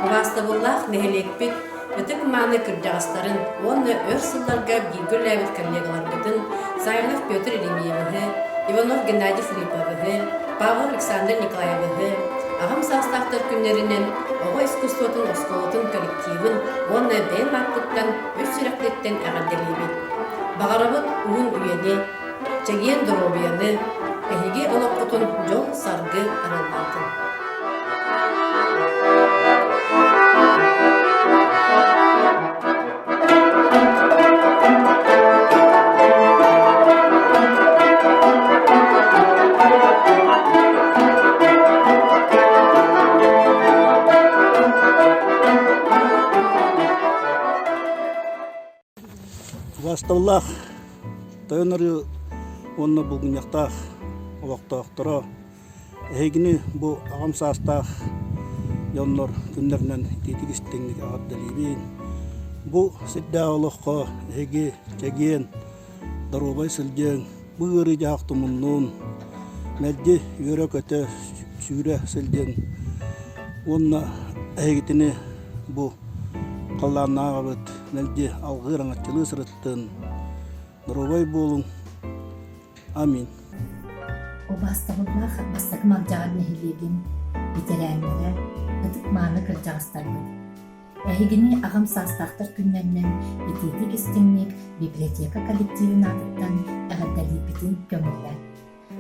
Убаастабыллаах нэһилиэкпит ытык-мааны кырдьаҕастарын уонна өр сылларга бииргэ үлэлээбит коллегаларбытын Саввинов Петр Еремеевиһы, Иванов Геннадий Филипповиһы, Павлов Александр Николаевиһы, аҕам саастаахтар күннэринэн оҕо искусствотын оскуолатын коллективын уонна бэйэм ааппыттан үс сүрэхпиттэн эҕэрдэлиибит. Баҕарабыт уһун үйэни, чэгиэн доруобуйаны, эһиги олоххутун дьол-саргы арыаллаатын. Убаастабыллаах Тойон Арыы уонна Булгунньахтаах олохтоохторо Эһигини бу аҕам саастаах дьоннор күннэринэн итиитик истиҥник эҕэрдэлиибин. Бу сирдээҕи олоххо эһиги чэгиэн, доруобай сылдьыҥ, бу ыарыы дьаһах тумуннун, мэлдьи үөрэ-көтө сүүрэ сылдьыҥ уонна эһигитини бу халлааннааҕыбыт мэлдьи алҕыыр аҥаччылыы сырыттын. Доруобай буолуҥ. Аминь. Убаастабыллаах Бастакы Малдьаҕар нэһилиэгин бэтэрээннэрэ, ытык-мааны кырдьаҕастарбыт! Эһигини аҕам саастаахтар күннэринэн итиитик-истиҥник библиотека коллективын аатыттан эҕэрдэлиирбитин көҥүллээн.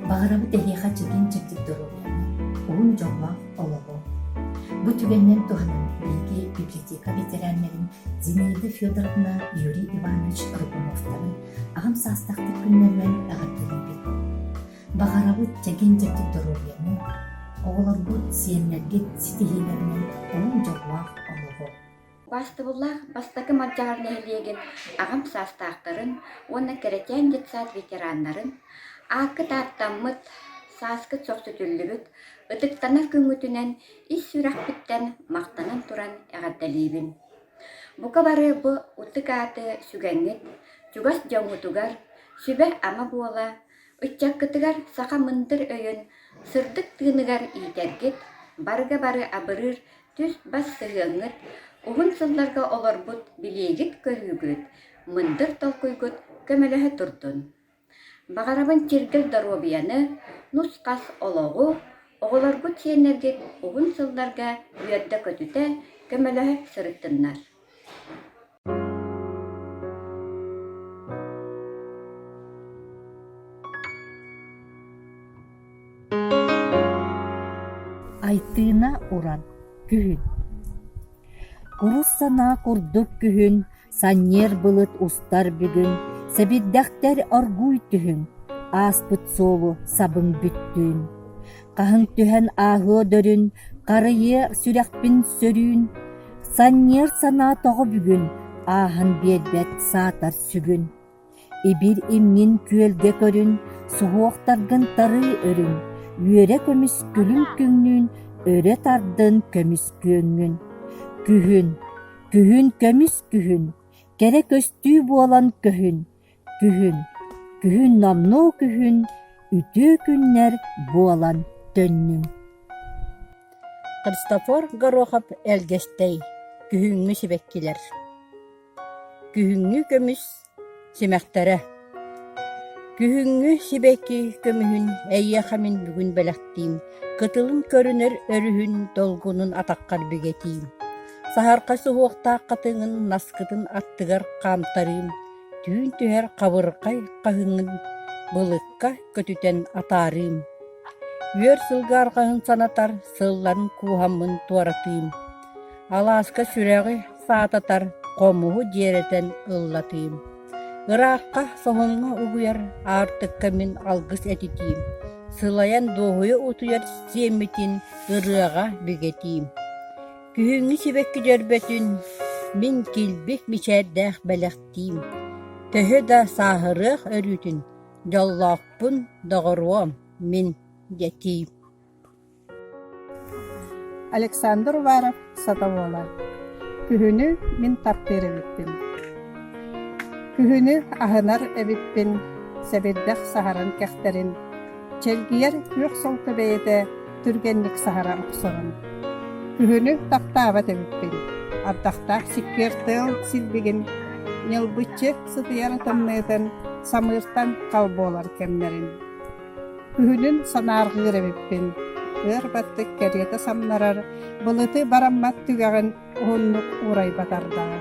Баҕарабыт эһиэхэ чэгиэн-чэбдик доруобуйаны, уһун дьоллоох олоҕу. Бу түгэнинэн туһанан биһиги библиотека бэтэрээннэрин Зинаида Федоровна, Юрий Иванович Рыкуновтары аҕам саастаахтар күннэринэн эҕэрдэлиибит. Баҕарабыт чэгиэн-чэбдик доруобуйаны, оҕолоргут, сиэннэргит ситиһиилэринэн уһун дьоллоох олоҕу. Убаастабыллаах Бастакы Малдьаҕар нэһилиэгин аҕам саастаахтарын уонна кэрэчээн детсад ветераннарын, ааккыт ааттаммыт, сааскыт сөхсүтүллүбүт, ытыктанар күҥҥүтүнэн ис сүрэхпиттэн махтанан туран эҕэрдэлиибин. Бука бары бу ытык ааты сүгэҥҥит чугас дьоҥҥутугар сүбэ-ама буола, ыччаккытыгар саха мындыр өйүн сырдык тыыныгар иитэргит, барыга бары абырыыр түс-бас сыһыаҥҥыт, уһун сылларга олорбут билиигит-көрүүгүт, мындыр толкуйгут көмөлөһө турдун. Баҕарабын чиргэл доруобуйаны, нус-хас олоҕу, оҕолоргут сиэннэргит уһун сылларга үөрдэ-көтүтэ, көмөлөһө сырыттыннар. Айтыына Уран Күһүн Курус санаа курдук күһүн Санньыар былыт устар бүгүн, Сэбирдэхтэр оргууй түһүҥ, Ааспыт суолу сабыҥ бүттүүн. Хаһыҥ түһэн ааһыа дөрүн, Харыйыа сүрэхпин сөрүүн. Санньыар санаа тоҕо бүгүн Ааһан биэрбэт саатар сүгүн. Ибир имҥин күөлгэ көрүн, Суһуохтаргын тарыы өрүн, Үөрэ көмүс күлүм күҥнүүн Өрө тардын көмүс күөҥҥүн. Күһүн, күһүн көмүс күһүн, Кэрэ көстүү буолан көһүн, Күһүн, күһүн номнуо күһүн, Үтүө күннэр буолан төннүҥ. Христофор Горохов Элгэстэй Күһүҥҥү сибэккилэр Күһүҥҥү көмүс симэхтэрэ Күһүҥҥү сибэкки көмүһүн эйиэхэ мин бүгүн бэлэхтиим, кытылын көрүнэр өрүһүн долгунун атаххар бигэтиим. Саһарха суһуохтаах хатыҥын наскытын аттыгар хаамтарыым, түүн түһэр хабырхай хаһыҥын былыкка көтүтэн атаарыым. Үөр сылгы арҕаһын санатар сылларын кууһаммын туоратыым. Алааска сүрэҕи саататар хомуһу дьиэрэтэн ыллатыым. Ыраахха соһуҥҥа угуйар аартыкка мин алгыс этитиим. Сылайан дуоһуйа утуйар сиэммитин ырыаҕа бигэтиим. Күһүҥҥү сибэкки дьөрбөтүн мин килбик мичээрдээх бэлэхтиим, төһө да сааһырыах өрүүтүн дьоллоохпун доҕоруом мин дэтиим Александр Уваров Сатабола Күһүнү мин таптыыр эбиппин Күһүнү аһынар эбиппин сэбирдэх саһаран кэхтэрин Чэлгийэр күөх солко бэйэтэ түргэнник саһара охсорун. Күһүнү таптаабат эбиппин, ардахтаах сиккиэр тыал силбигин, ньылбыччы сытыйар тымныытын самыыртан хал буолар кэмнэрин. Күһүнүн санаарҕыыр эбиппин, ыар баттык кэриэтэ самнарар, былыты бараммат түгэҕин уһуннук уурайбатардаҕа.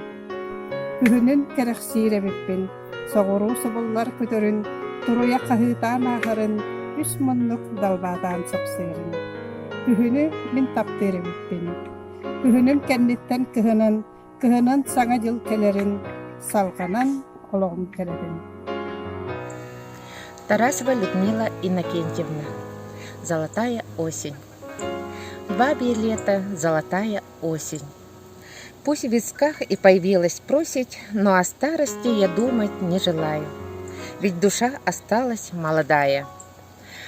Күһүнүн кэрэхсиир эбиппин, соҕуруу субуллар көтөрүн, туруйа хаһыытаан ааһарын, үс муннук далбаатаан сапсыырын. Күһүнү мин таптыыр эбиппин. Күһүнүм кэнниттэн кыһынын, кыһынын Саҥа дьыл кэлэрин, салҕанан олоҕум кэлэрин. Тарасова Людмила Иннокентьевна. Золотая осень. Бабье лето, золотая осень. Пусть в висках и появилась просить, но о старости я думать не желаю. Ведь душа осталась молодая.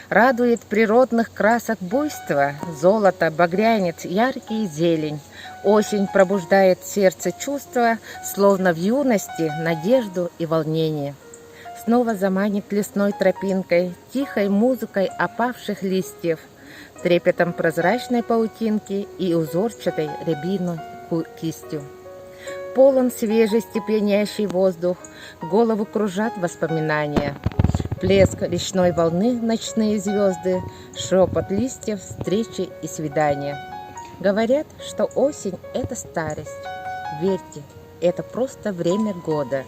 Радует природных красок буйство, золото, багрянец, яркий зелень. Осень пробуждает в сердце чувства, словно в юности надежду и волнение. Снова заманит лесной тропинкой, тихой музыкой опавших листьев, трепетом прозрачной паутинки и узорчатой рябиной кистью. Полон свежести пьянящий воздух, голову кружат воспоминания. Плеск речной волны, ночные звезды, шепот листьев, встречи и свидания. Говорят, что осень – это старость. Верьте, это просто время года.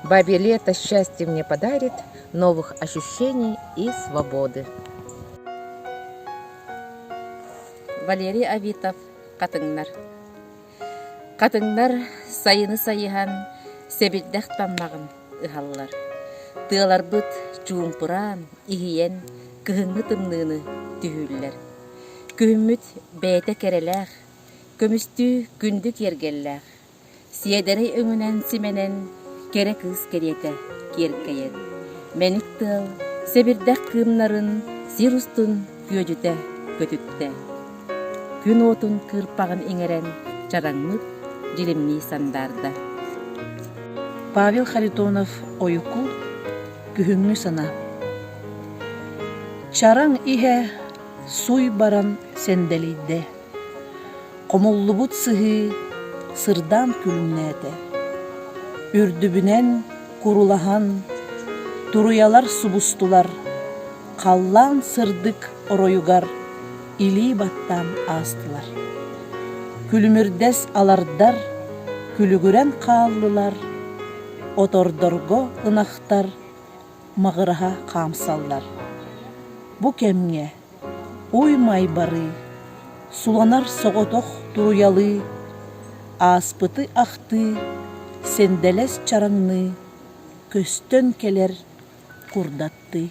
Бабье лето счастье мне подарит, новых ощущений и свободы. Валерий Авитов Хатыҥнар Хатыҥнар сайыны сайыһан сэбирдэх таммаҕын ыһаллар. Тыаларбыт чуумпураан, иһийэн кыһыҥҥы тымныыны түһүүллэр. Күһүммүт бэйэтэ кэрэлээх, көмүстүү күндү киэргэллээх, Сиэдэрэй өҥүнэн симэнэн, кэрэ кыыс кэриэтэ киэркэйэн, мэник тыал сэбирдэх кыымнарын сир устун күөдьүтэ көтүттэ. Күн уотун кыырпаҕын иҥэрэн чараҥмыт дьилимнии сандаарда. Павел Харитонов Ойуку Күһүҥҥү санаа Чараҥ иһэ суй баран сэндэлийдэ Хомуллубут сыһыы сырдаан күлүмнээтэ, үрдүбүнэн курулаһан туруйалар субустулар, халлаан сырдык оройугар илии баттаан аастылар. Күлүмүрдэс алардар күлүгүрэн хааллылар, отордорго ынахтар маҕыраһа хаамсаллар. Бу кэмҥэ Уй-май барыы, суланар соҕотох туруйалыы, ааспыты ахтыы, сэндэлэс чараҥныы, көстөн кэлэр курдаттыы.